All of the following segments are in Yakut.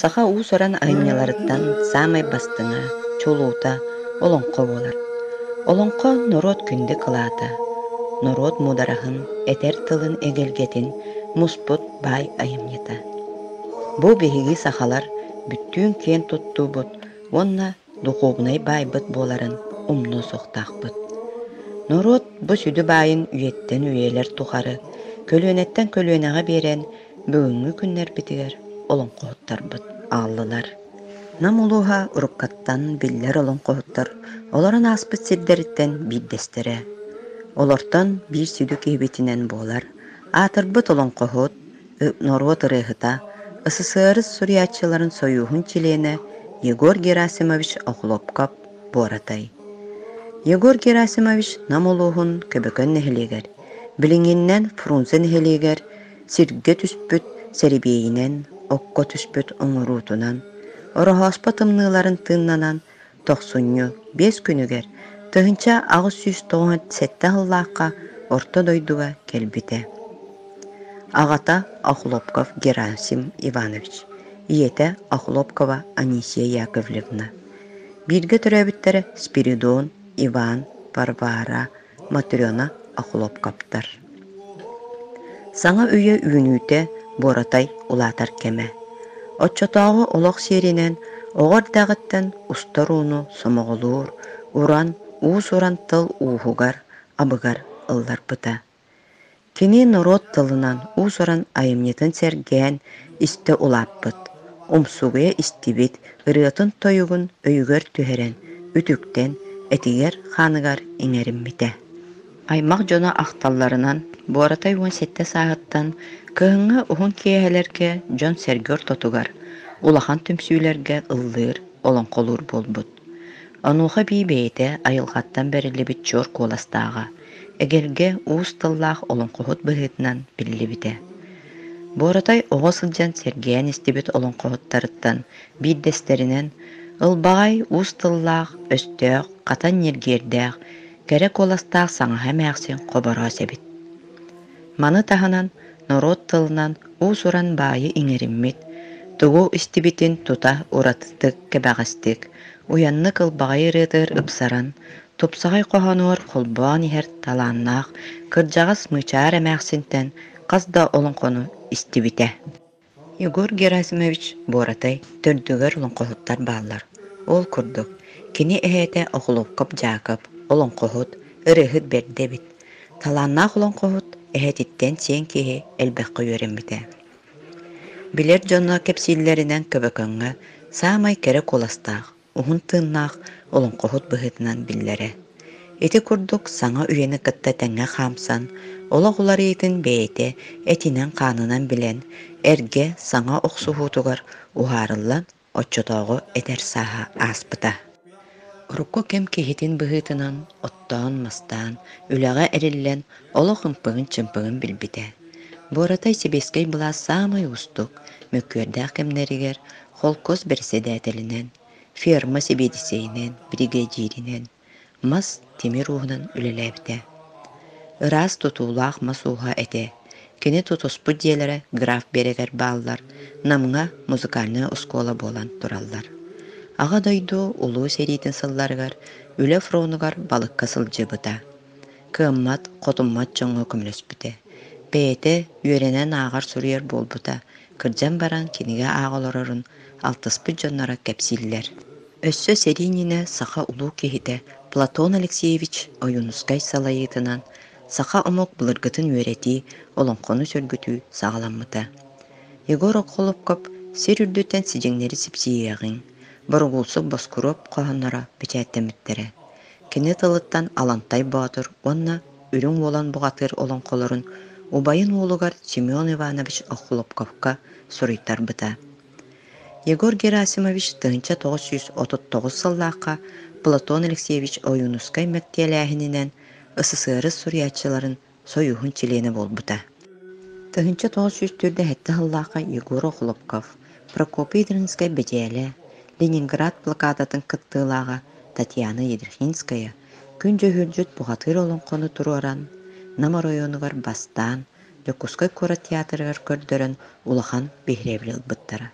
Саха уус-уран айымньыларыттан саамай бастыҥа, чулуута олоҥхо буолар. Олоҥхо норуот күндү кылаата, норуот муудараһын, этэр тылын эгэлгэтин муспут баай айымньыта. Бу биһиги сахалар бүттүүн киэн туттуубут уонна духуобунай баайбыт буоларын умнуо суохтаахпыт. Норуот бу сүдү баайын үйэттэн үйэлэр тухары, көлүөнэттэн көлүөнэҕэ биэрэн бүгүҥҥү күннэрбитигэр олоҥхоһуттарбыт ааллылар. Нам улууһа уруккаттан биллэр олоҥхоһуттар олорон ааспыт сирдэриттэн биирдэстэрэ. Олортон биир сүдү киһибитинэн буолар аатырбыт олоҥхоһут, норуот ырыаһыта, СССР суруйааччыларын сойууһун чилиэнэ Егор Герасимович Охлопков Буоратай. Егор Герасимович Нам улууһун Көбөкөн нэһилиэгэр, билиҥҥинэн Фрунзе нэһилиэгэр сиргэ түспүт сэрибиэйинэн, окко түспүт оҥоруутунан, Ороһооспо тымныыларын тыыннанан тохсунньу 5 күнүгэр 1897 сыллаахха Орто дойдуга кэлбитэ. Аҕата Охлопков Герасим Иванович, ийэтэ Охлопкова Анисия Яковлевна. Бииргэ төрөөбүттэрэ Спиридон, Иван, Варвара, Матрена Охлопковтар. Саҥа үйэ үүнүүтэ буоратай улаатар кэмэ. Оччотооҕу олох сиэринэн оҕо эрдэҕиттэн устар ууну сомоҕолуур, уран, уус-уран тыл ууһугар, абыгар ылларбыта. Кини норуот тылынан уус-уран айымньытын сэргээн истэ улааппыт, умсугуйа истибит ырыатын-тойугун өйүгэр түһэрэн, үтүктэн, этигэр-хааныгар иҥэриммитэ. Аймах дьоно ахталларынан, Буоратай 17 сааһыттан кыһыҥҥы уһун киэһэлэргэ дьон-сэргэ ортотугар, улахан түмсүүлэргэ ыллыыр, олоҥхолуур буолбут. Онуоха эбии бэйэтэ айылҕаттан бэриллибит чуор куоластааҕа, эгэлгэ уус тыллаах олоҥхоһут быһыытынан биллибитэ. Буоратай оҕо сылдьан сэргээн истибит олоҥхоһуттарыттан биирдэстэринэн ылбаҕай уус тыллаах, өстөөх, хатан ньиргиэрдээх, кэрэ куоластаах саҥаһа эмээхсин Хобороос эбит. Маны таһынан норуот тылынан уус-уран баайы иҥэриммит, тугу истибитин тута уратытык, кэбэҕэстик, уйаннык ылбаҕай ырыатыгар ыпсаран, тупсаҕай хоһоонугар холбоон иһэр талааннаах кырдьаҕас Мычаар эмээхсинтэн хас да олоҥхону истибитэ. Егор Герасимович Буоратай төрдүгэр олоҥхоһуттар бааллар. Ол курдук, кини эһээтэ Охлопков Дьаакып олоҥхоһут, ырыаһыт бэрдэ эбит. Талааннаах олоҥхоһут эһэтиттэн сиэн киһи элбэххэ үөрэммитэ. Билэр дьоно кэпсииллэринэн Көбөкөҥҥө саамай кэрэ куоластаах, уһун тыыннаах олоҥхоһут быһыытынан биллэрэ. Ити курдук саҥа үйэни кытта тэҥҥэ хаамсан, олох уларыйыытын бэйэтэ этинэн-хаанынан билэн, эргэ саҥа охсуһуутугар уһаарыллан оччотооҕу эдэр сааһа ааспыта. Урукку кэм киһитин быһыытынан оттоон-мастаан, үлэҕэ эриллэн олох ымпыгын-чымпыгын билбитэ. Буоратай сэбиэскэй былаас саамай уустук, мөккүөрдээх кэмнэригэр холкуос бэрэссэдээтэлинэн, ферма сэбиэдиссэйинэн, биригэдьииринэн, мас, тимир ууһунан үлэлээбитэ. Ыраас тутуулаах мас ууһа этэ. Кини тутуспут дьиэлэрэ Граф Биэрэгэр бааллар, Намҥа музыкальнай оскуола буолан тураллар. Аҕа дойду Улуу сэриитин сылларыгар үлэ фронугар балыкка сылдьыбыта. Кыаммат, хотуммат дьоҥҥо көмөлөспүтэ. Бэйэтэ үөрэнэн ааҕар-суруйар буолбута, кырдьан баран кинигэ ааҕа олорорун алтыспыт дьонноро кэпсииллэр. Өссө сэрии иннинэ саха улуу киһитэ Платон Алексеевич Ойуунускай салайыытынан саха омук былыргытын үөрэтии, олоҥхону сөргүтүү саҕаламмыта. Егор Охлопков «Сир үрдүттэн сидьиҥнэри сипсийиэҕиҥ», «Боругулсук Боскуруоп» хоһоонноро бэчээттэммиттэрэ. Кини тылыттан Алантай Боотур уонна Үрүҥ Уолан бухатыыр олоҥхолорун убайын уолугар Семен Иванович Охлопковка суруйтарбыта. Егор Герасимович 1939 сыллаахха Платон Алексеевич Ойуунускай мэктиэлээһининэн СССР суруйааччыларын сойууһун чилиэнэ буолбута. 1947 сыллаахха Егор Охлопков, Прокопий Ядринскай Бэдьээлэ, Ленинград блокадатын кыттыылааҕа Татьяна Ядрихинская Күн Дьөһүөлдьүт бухатыыр олоҥхону туруоран, Нам оройуонугар бастаан Дьокуускай куорат театрыгар көрдөрөн улахан биһирэбили ылбыттара.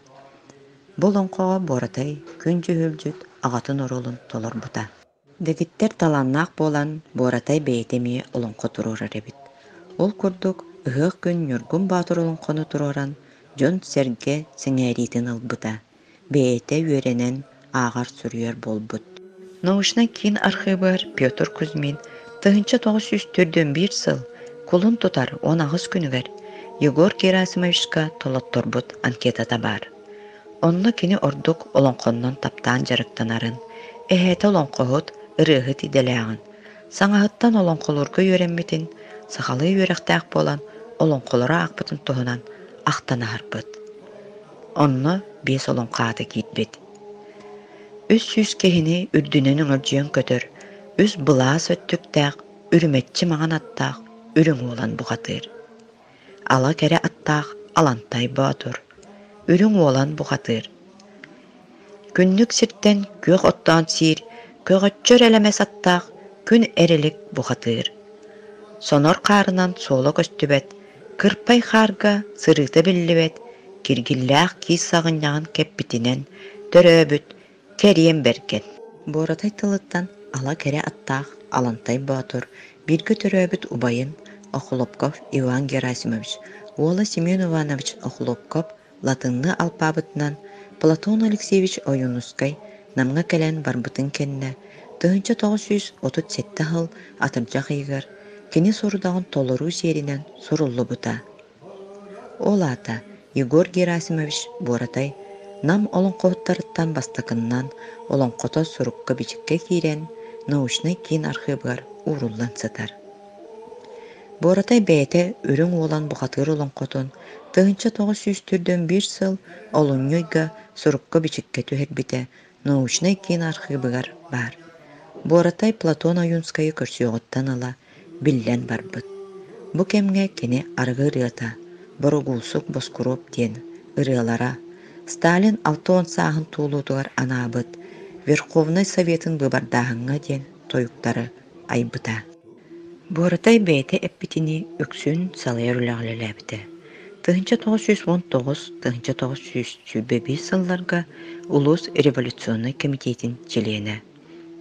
Бу олоҥхоҕо Буоратай Күн Дьүһүлдьүт аҕатын оруолун толорбута. Дэгиттэр талааннаах буолан, Буоратай бэйэтэ эмиэ олоҥхо туруорар эбит. Ол курдук, ыһыах күн Ньургун Боотур олоҥхону туруоран, дьон-сэргэ сэҥээриитин ылбыта, бэйэтэ үөрэнэн ааҕар-суруйар буолбут. Научнай киин архыыбыгар Петр Кузьмин 1941 сыл кулун тутар 18 күнүгэр Егор Герасимовичка толотторбут анкетата баар. Онно кини ордук олоҥхоннон таптаан дьарыктанарын, эһээтэ олоҥхоһут, ырыаһыт идэлээҕин, саҥаһыттан олоҥхолуурга үөрэммитин, сахалыы үөрэхтээх буолан олоҥхолору аахпытын туһунан ахтан аһарбыт. Онно биэс олоҥхо аата киирбит. 300 киһини үрдүнэн өҥөлдьүйэн көтөр, үс былаас өттүктээх, үрүмэччи маҥан аттаах үрүҥ уолан бухатыыр. Ала кэрэ аттаах Алантай Боотур, Үрүҥ Уолан бухатыыр. Күннүк сиртэн күөх оттоон сиир, көҕөччөр элэмэс аттаах Күн Эрилик бухатыыр. Сонор хаарынан суола көстүбэт, кырпай хаарга сырыыта биллибэт, киргиллээх киис саҕынньаҕын кэппитинэн төрөөбүт Кэриэн Бэргэн. Буоратай тылыттан ала кэрэ аттаах Алантай Боотур бииргэ төрөөбүт убайын Охлопков Иван Герасимович уола Семен Иванович Охлопков латынныы алпаабытынан Платон Алексеевич Ойуунускай Намҥа кэлэн барбытын кэннэ 1937 сыл атырдьах ыйыгар кини сорудаҕын толоруу сиэринэн суруллубута. Ол аата Егор Герасимович Буоратай Нам олоҥхоһуттарыттан бастакыннан олоҥхото сурукка-бичиккэ киирэн, научнай киин архыыбыгар ууруллан сытар. Буоратай бэйэтэ Үрүҥ Уолан бухатыыр олоҥхотун 1941 сыл олунньу ыйга сурукка-бичиккэ түһэрбитэ научнай киин архыыбыгар баар. Буоратай Платон Ойуунскайы көрсүөҕүттэн ыла биллэн барбыт. Бу кэмҥэ кини арыгы ырыата, Борогуулсук Боскуруоп диэн ырыалара Сталин 60 сааһын туолуутугар анаабыт Верховнай Советын быыбардааһыҥҥа диэн тойуктары айбыта. Буоратай бэйэтэ эппитинии үксүн салайар үлэҕэ үлэлээбитэ. 1919-1921 сылларга улуус революционнай комитетин чилиэнэ.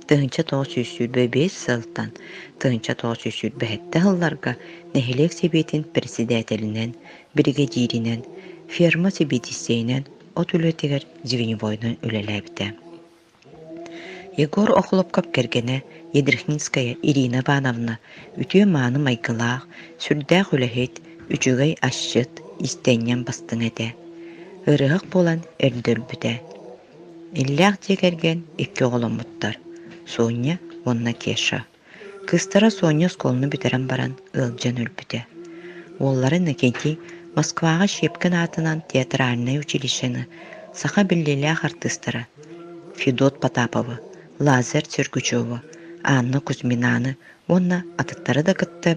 1925 сылтан 1927 сылларга нэһилиэк сэбиэтин председателинэн, биригэдьииринэн, ферма сэбиэдиссэйинэн от үлэтигэр звеньевойунан үлэлээбитэ. Егор Охлопков кэргэнэ Ядрихинская Ирина Ивановна үтүө-мааны майгылаах, сүрдээх үлэһит, үчүгэй асчыт, иистэнньэҥ бастыҥ этэ. Ыарыһах буолан эрдэ өлбүтэ. Иллээх дьиэ кэргэн икки оҕоломмуттар: Соня уонна Кеша. Кыыстара Соня оскуоланы бүтэрэн баран ыалдьан өлбүтэ. Уоллара Иннокентий Москваҕа Щепкин аатынан театральнай училищены саха биллиилээх артыыстара Федот Потаповы, Лазарь Сергучеву, Анна Кузьминаны уонна атыттары да кытта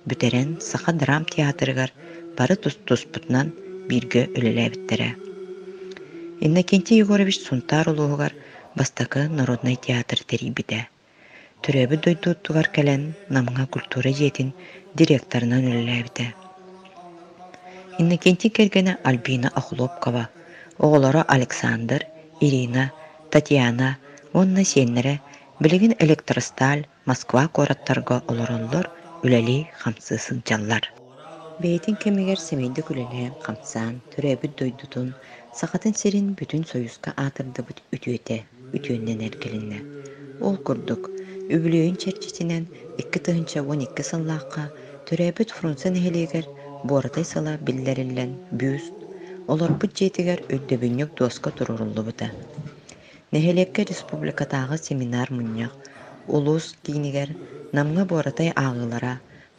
бүтэрэн Саха драмтеатрыгар бары тустуспутунан бииргэ үлэлээбиттэрэ. Иннокентий Егорович Сунтаар улууһугар бастакы народнай театр тэрийбитэ. Төрөөбүт дойдутугар кэлэн Намҥа культура дьиэтин директорынан үлэлээбитэ. Иннокентий кэргэнэ Альбина Охлопкова, оҕолоро Александр, Ирина, Татьяна уонна сиэннэрэ билигин Электросталь Москва куораттарга олороллор, үлэлии-хамсыы сылдьаллар. Бэйэтин кэмигэр сэмэйдик үлэлээн-хамсаан, төрөөбүт дойдутун, Сахатын сирин бүтүн Союзка аатырдыбыт үтүөтэ үтүөннэн эргилиннэ. Ол курдук, үбүлүөйүн чэрчитинэн 2012 сыллаахха төрөөбүт Фрунзе нэһилиэгэр Буоратай сыла биллэриллэн бюст, олорбут дьиэтигэр өйдөбүнньүк дуоска туруоруллубута. Нэһилиэккэ республикатааҕы семинар-мунньах, улуус киинигэр Намҥа Буоратай ааҕыылара,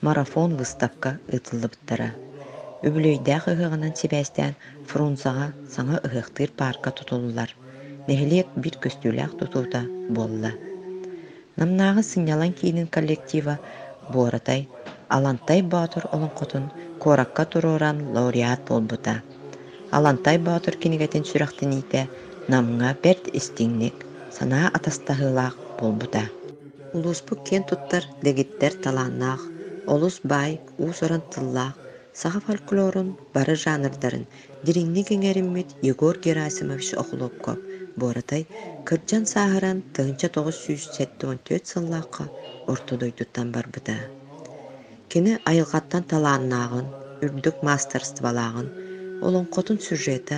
марафон-выставка ыытыллыбыттара. Үбүлүөйдээх ыһыаҕынан сибээстээн Фрунзеҕа саҥа ыһыахтыыр паарка тутуллар, нэһилиэк биир көстүүлээх тутуута буолла. Намнааҕы сынньалаҥ киинин коллектива Буоратай, Алантай Боотур олоҥхотун куоракка туруоран лауреат буолбута. Алантай Боотур кинигэтин сүрэхтэниитэ Намҥа бэрт истиҥник, санаа атастаһыылаах буолбута. Улууспут киэн туттар дэгиттэр талааннаах, олус баай, уус-уран тыллаах, Саха фольклорун бары жанрдарын дириҥник иҥэриммит Егор Герасимович Охлопков Буоратай кырдьан сааһыран 1974 сыллаахха орто дойдуттан барбыта. Кини айылҕаттан талааннааҕын, үрдүк маастарыстыбалааҕын, олоҥхотун сюжета,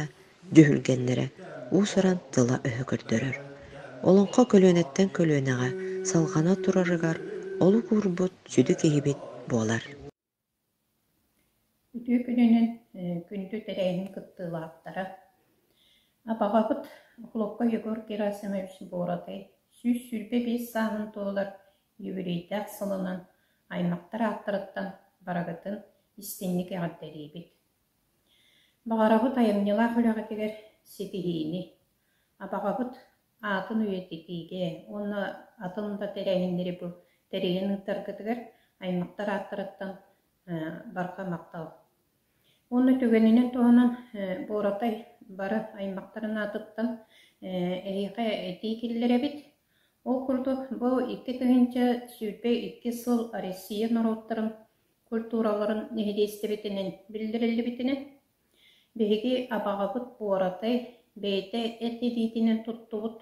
дьүһүлгэннэрэ уус-уран тыла-өһө көрдөрөр. Олоҥхо көлүөнэттэн көлүөнэҕэ салҕана турарыгар олук уурбут сүдү киһибит буолар. Үтүө күнүнэн күндү тэрээһин кыттыылаахтара! Абаҕабыт Охлопко Егор Герасимович Буоратай 125 сааһын туолар юбилейдаах сылынан аймахтар ааттарыттан барыгытын истиҥник эҕэрдэлиибит! Баҕарабыт айымньылаах үлэҕитигэр ситиһиини, абаҕабыт аатын үйэтитиигэ уонна атын да тэрээһиннэри бу тэрийэн ыытаргытыгар аймахтар ааттарыттан барҕа махтал. Уонна түгэнинэн туһанан Буоратай бары аймахтарын аатыттан эһиэхэ этии киллэрэбит. Ол курдук бу 2022 сыл Россия норуоттарын культураларын нэһилиэстибэтинэн биллэриллибитинэн, биһиги абаҕабыт Буоратай бэйэтэ эт илиитинэн туттубут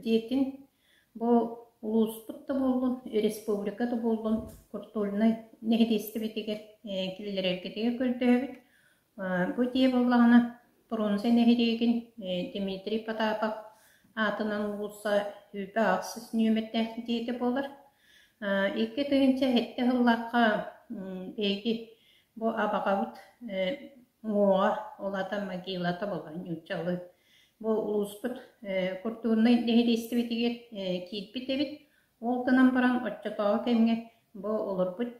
дьиэтин бу улууспут да буоллун, республика да буоллун культурнай нэһилиэстибэтигэр киллэрэргитигэр көрдөһөбүт. Бу дьиэ буоллаҕына Фрунзе нэһилиэгин Дмитрий Потапов аатынан уулусса 28 нүөмэрдээх дьиэтэ буолар. 2007 сыллаахха биһиги бу абаҕабыт уҥуоҕа, ол аата могилата буолар нууччалыы. Бу улууспут культурнай нэһилиэстибэтигэр киирбит эбит. Ол гынан баран оччотооҕу кэмҥэ бу олорбут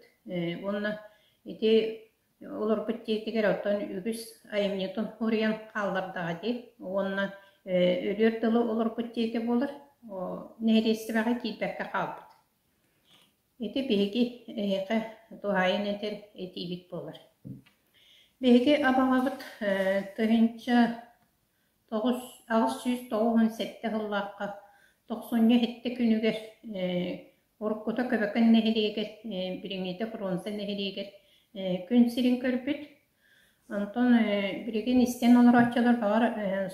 уонна ити Олорбут дьиэтигэр оттон үгүс айымньытын суруйан хааллардаҕа дии уонна өлүөр дылы олорбут дьиэтэ буолар, нэһилиэстибэҕэ киирбэккэ хаалбыт. Ити биһиги эһиэхэ туһаайан этэр этиибит буолар. Биһиги абаҕабыт 1897 сыллаахха тохсунньу сэттэ күнүгэр уруккута Көбөкөн нэһилиэгэр, билиҥҥитэ Фрунзе нэһилиэгэр күн сирин көрбүт. Онтон билигин истэн олорооччулар баҕар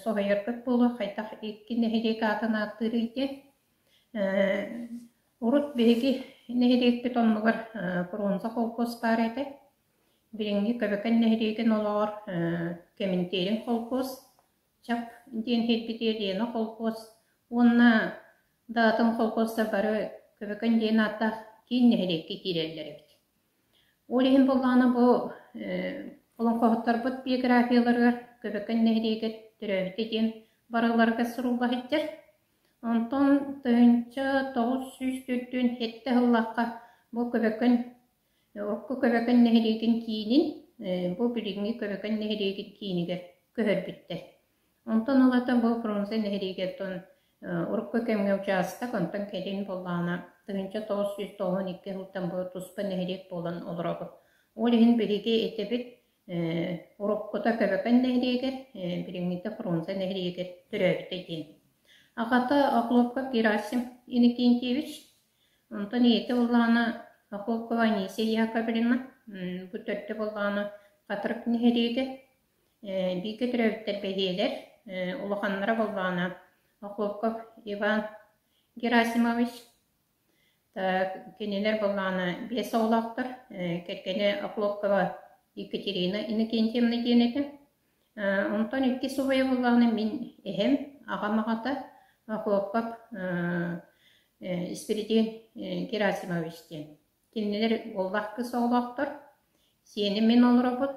соһуйаргыт буолуо хайдах икки нэһилиэк аатын ааттыырый диэн. Урут биһиги нэһилиэкпит оннугар Фрунзе холкуос баар этэ. Билиҥҥи Көбөкөн нэһилиэгин олоҕор Кэминтиэрин холкуос, Чап диэн кэлбитигэр Лена холкуос уонна да атын холкуостар бары Көбөкөн диэн ааттаах киин нэһилиэккэ киирэллэр эбит. Ол иһин буоллаҕына бу олоҥхоһуттарбыт биографияларыгар Көбөкөн нэһилиэгэр төрөөбүтэ диэн барыларыгар сурулла сылдьар. Онтон 1947 сыллаахха бу Көбөкөн Урукку Көбөкөн нэһилиэгин киинин бу билиҥҥи Көбөкөн нэһилиэгин киинигэр көһөрбүттэр. Онтон ылата бу Фрунзе нэһилиэгиттэн урукку кэмҥэ учаастак, онтон кэлин буоллаҕына 1992 сылтан бу туспа нэһилиэк буолан олоробут. Ол иһин биһиги этэбит уруккута Көбөкөн нэһилиэгэр, билиҥҥитэ Фрунзе нэһилиэгэр төрөөбүтэ диэн. Аҕата Охлопков Герасим Иннокентьевич Онтон ийэтэ буоллаҕына Охлопкова Анисия Яковлевна, бу төрдө буоллаҕына Хатырык нэһилиэгэ, бииргэ төрөөбүттэр бэһиэлэр, улаханнара буоллаҕына Охлопков Иван Герасимович, кинилэр буоллаҕына биэс оҕолоохтор, кэргэнэ Охлопкова Екатерина Иннокентьевна диэн этэ. Онтон иккис убайа буоллаҕына мин эһэм, аҕам аҕата Охлопков Испирдиэн Герасимович диэн. Кинилэр уоллаах кыыс оҕолоохтор, сиэним мин олоробут.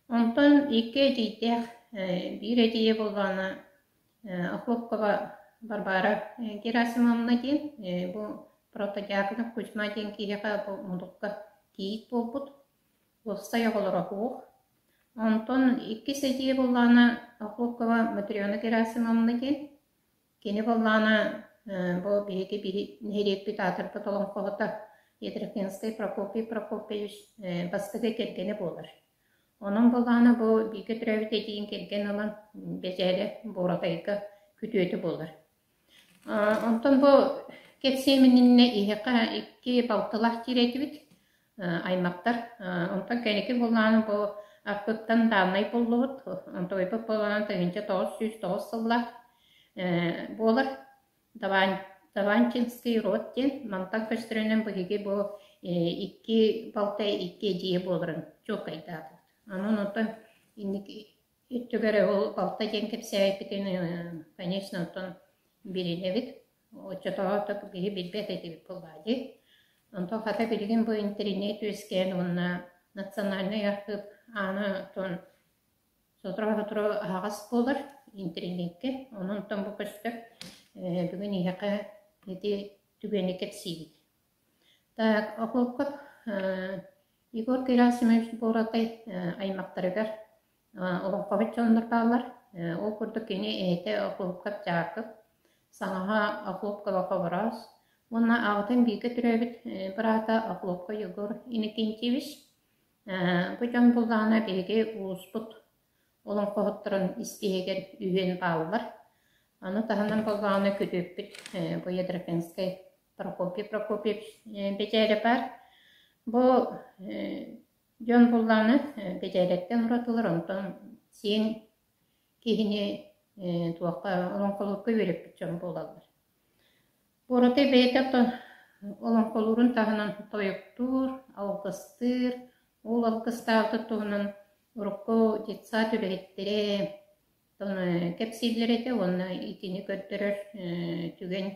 Онтон икки эдьиийдээх, биир эдьиийэ буоллаҕына Охлопкова Варвара Герасимовна диэн, бу Протодьяконов Кузьма диэн киһиэхэ бу мутукка кийиит буолбут. Уопсай оҕолоро суох. Онтон иккис эдьиийэ буоллаҕына Охлопкова Матрена Герасимовна диэн. Кини буоллаҕына бу биһиги нэһилиэкпит аатырбыт олоҥхоһута Ядрихинскай Прокопий Прокопьевич бастакы кэргэнэ буолар. Онон буоллаҕына бу бииргэ төрөөбүт эдьиийин кэргэн ылан Бэдьээлэ Буоратайга күтүөтэ буолар. Онтон бу кэпсиэм иннинэ иһиэхэ икки балтылаах диир этибит. аймахтар. Онтон кэнники буоллаҕына бу аркыттан дааннай буллубут. Онтуойбут буоллаҕына 1909 сыллаах буолар. Даванчинский род диэн мантан көстөрүнэн биһиги бу икки балта икки эдьиийэ буоларын чуолкайдаатыбыт. Онон онтон инники өттүгэр ол балта диэн кэпсээбиппитин, конечно, онтон билинэбит. Оччотооҕу киһи билбэт этибит буоллаҕа дии. Онтон хата билигин бу интэриниэт үөскээн уонна национальнай архыып аана оттон сотору-сотору аһаҕас буолар интэриниэккэ. Онон оттон бу көстөр бүгүн эһиэхэ ити түгэни кэпсиибит. Так, Охлопков Егор Герасимович Буоратай аймахтарыгар олоҥхоһут дьоннор бааллар. Ол курдук кини эһэтэ Охлопков Дьаакып, саҥаһа Охлопкова Хобороос уонна аҕатын бииргэ төрөөбүт быраата Охлопко Егор Иннокентьевич. Бу дьон буллаҕына биһиги улууспут олоҥхоһуттарын испииһэгэр үһүөн бааллар. Аны таһынан буоллаҕына күтүөппүт бу Ядракинскай Прокопий Прокопьевич Бэдьээлэ баар. Бу дьон буллаҕына Бэдьээлэттэн уратылар, онтон сиэн киһини туохха олоҥхолуурга үөрэппит дьон буолаллар. Буоратай бэйэтэ оттон олоҥхолуурун таһынан тойуктуур, алгыстыыр, ол алгыстаабытын туһунан урукку детсад үлэһиттэрэ кэпсииллэр этэ уонна итини көрдөрөр түгэн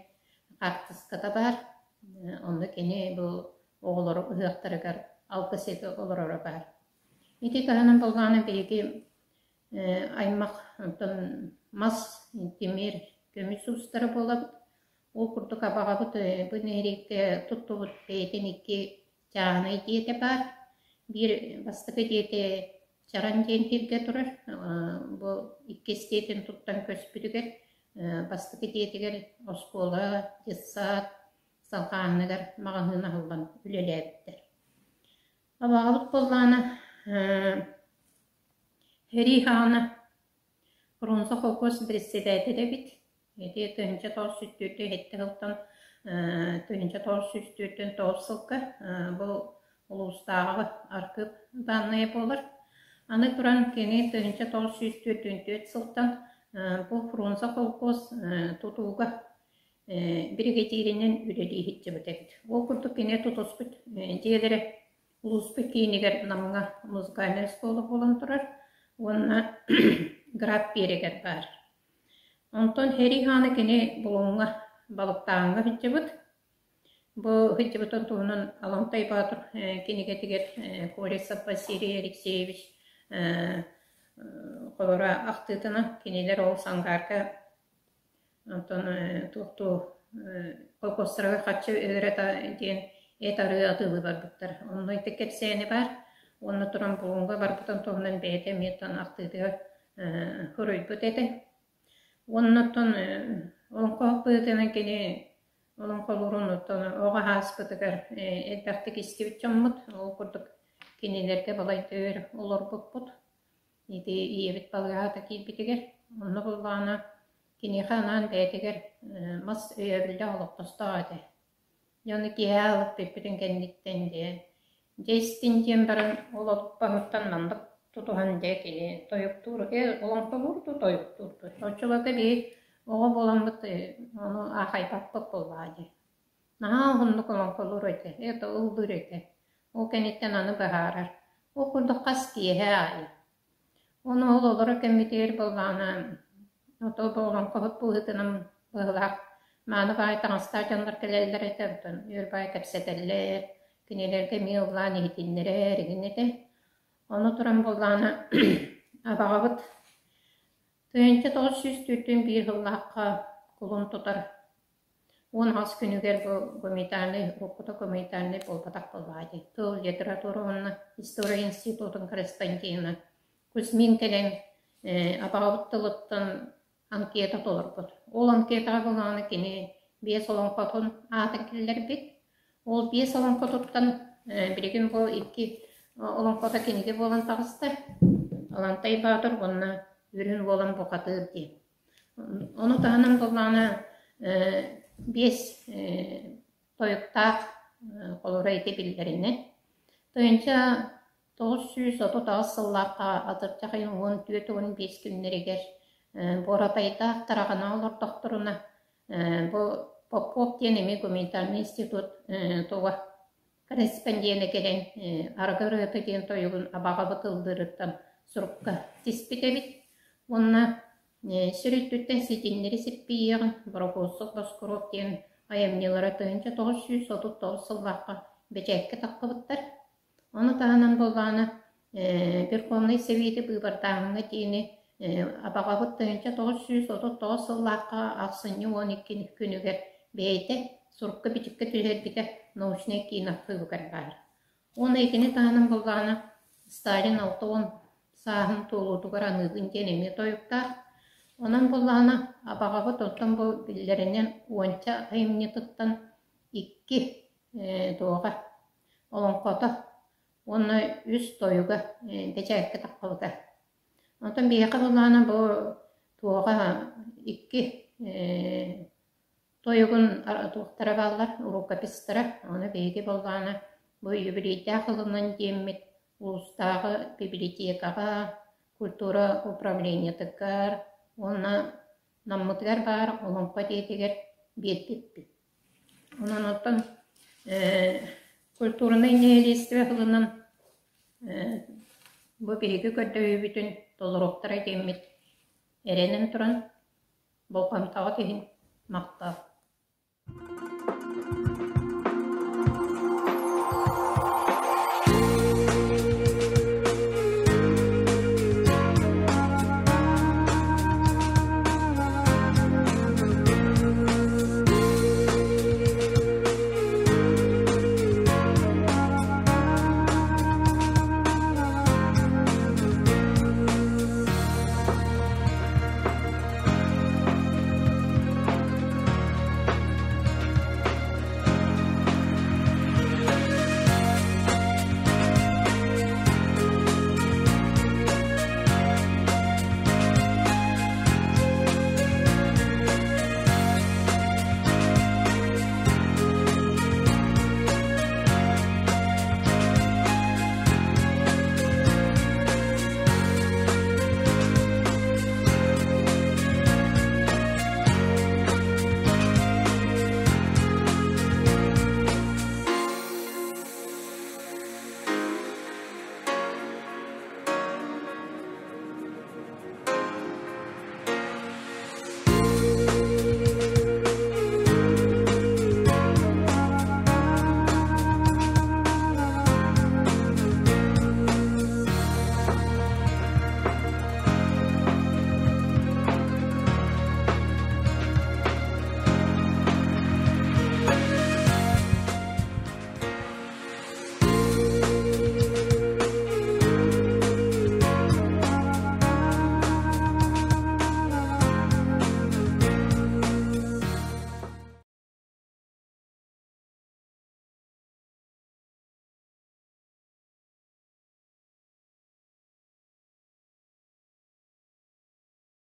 хаартыската баар. Онно кини бу оҕолору ыһыахтарыгар алгыс этэ олороро баар. Ити таһынан буоллаҕына биһиги аймах онтон мас, тимир, көмүс уустара буолабыт. Ол курдук абаҕабыт бу нэһилиэккэ туттубут бэйэтин икки чааһынай дьиэтэ баар. Биир бастакы дьиэтэ Чаран диэн сиргэ турар. Бу иккис дьиэтин туттан көспүтүгэр бастакы дьиэтигэр оскуола, детсад салҕааһыныгар маҕаһыын аһыллан үлэлээбиттэр. Абаҕабыт буоллаҕына Сэрии саҕана Фрунзе холкуос председателэ эбит. Ити 1944 сылтан 1949 сылга бу улуустааҕы архыып дааннайа буолар. Аны туран кини 1944 сылтан бу Фрунзе холкуос тутууга биригэдьииринэн үлэлии сылдьыбыт эбит. Ол курдук кини тутуспут дьиэлэрэ Улууспут киинигэр Намҥа музыкальнай оскуола буолан турар уонна Град биэрэгэр баар. Онтон Хэрий хаана кини Булуҥҥа балыктааһыҥҥа сылдьыбыт. Бу сылдьыбытын туһунан Алантай Боотур кинигэтигэр Колесов Василий Алексеевич холоро ахтыытынан кинилэр ол Сангаарга Онтон туохтуу холкуостарыгар харчы өлөрө диэн эт арыы атыылыы барбыттар. Онно ити кэпсээни баар. Уонна туран Булуҥҥа барбытын туһунан бэйэтэ эмиэ оттон ахтыытыгар суруйбут этэ. Уонна оттон олоҥхоһут быһыытынан кини олоҥхолуурун оттон оҕо ааспытыгар элбэхтик истибит дьоммут. Ол курдук кинилэргэ балайда өр олорбуппут. Ити ийэбит балыыһата киирбитигэр, онно буоллаҕына киниэхэ анаан бэйэтигэр мас өйөбүллээх олохтостоох этэ. Дьэ ону киэһэ аһылык бүппүтүн кэнниттэн дьэ, дьэ истин диэн баран ол олоппоһуттан маннык тутуһан дьэ кини тойуктуур, олоҥхолуур дуу, тойуктуур дуу. Оччолорго биһи оҕо буоламмыт ону аахайбаппыт буоллаҕа дии. Наһаа уһуннук олоҥхолуур этэ, это ыллыыр этэ. Ол кэнниттэн аны быһаарар. Ол курдук хас киэһэ аайы. Ону ол олорор кэммитигэр буоллаҕына, ото олоҥхоһут быһыытынан быһыылаах мааны баай таҥастаах дьоннор кэлэллэр этэ, оттон үөр баай кэпсэтэллэр, кинилэргэ эмиэ ыллаан иһитиннэрэр игин этэ. Ону туран буоллаҕына абаҕабыт 1941 сыллаахха кулун тутар 18 күнүгэр бу гуманитарнай, уруккута гуманитарнай буолбатах буоллаҕа дии, тыл, литература уонна история институтун корреспондена Кузьмин кэлэн абаҕабыт тылыттан анкета толорбут. Ол анкетаҕа буоллаҕына кини биэс олоҥхотун аатын киллэрбит. Ол биэс олоҥхотуттан билигин бу икки олоҥхото кинигэ буолан таҕыста. Алантай Баатыр уонна Үрүн Уолан Бухатыыр диэн. Ону таһынан буоллаҕына биэс тойуктаах холобура ити биллэринэн. 1938 сыллаахха атырдьах ыйын 14-15 күннэригэр Буоратайдаах Тараҕана олордохторуна бу Попов диэн эмиэ гуманитарнай институт туга корреспондена кэлэн арыгы ырыата диэн тойугун абаҕабыт ыллыырыттан сурукка тиспит эбит уонна сир үрдүттэн ситиннэри сиппийиэҕин Борокуоссук Боскуруоп диэн айымньылара 1939 сыллаахха бэчээккэ тахсыбыттар. Ону таһынан буоллаҕына Верховнай Сэбиэти быыбардааһыҥҥа тиийини абаҕабыт 1939 сыллаахха ахсынньы 12 күнүгэр бэйэтэ сурукка-бичиккэ түһэрбитэ научнай киин архыыбыгар баар. Уонна итини таһынан буоллаҕына Сталин 60 сааһын туолуутугар аныыбын диэн эмиэ тойуктаах. Онон буоллаҕына абаҕабыт оттон бу биллэринэн уонча айымньытыттан икки туоҕа олоҥхото уонна үс тойуга бэчээккэ таххыбыта. Онтон биһиэхэ буоллаҕына бу туоҕа икки тойугун туохтара бааллар, рукопистара. Ону биһиги буоллаҕына бу юбилейдаах ылынан диэммит улуустааҕы библиотекаҕа, культура управлениетыгар уонна Наммытыгар баар Олоҥхо дьиэтигэр биэрбиппит. Онон оттон культурнай нэһилиэстибэ сылынан бу биһиги көрдөһүүбүтүн толоруохтара диэммит эрэнэн туран болҕомтоҕо иһин махтал.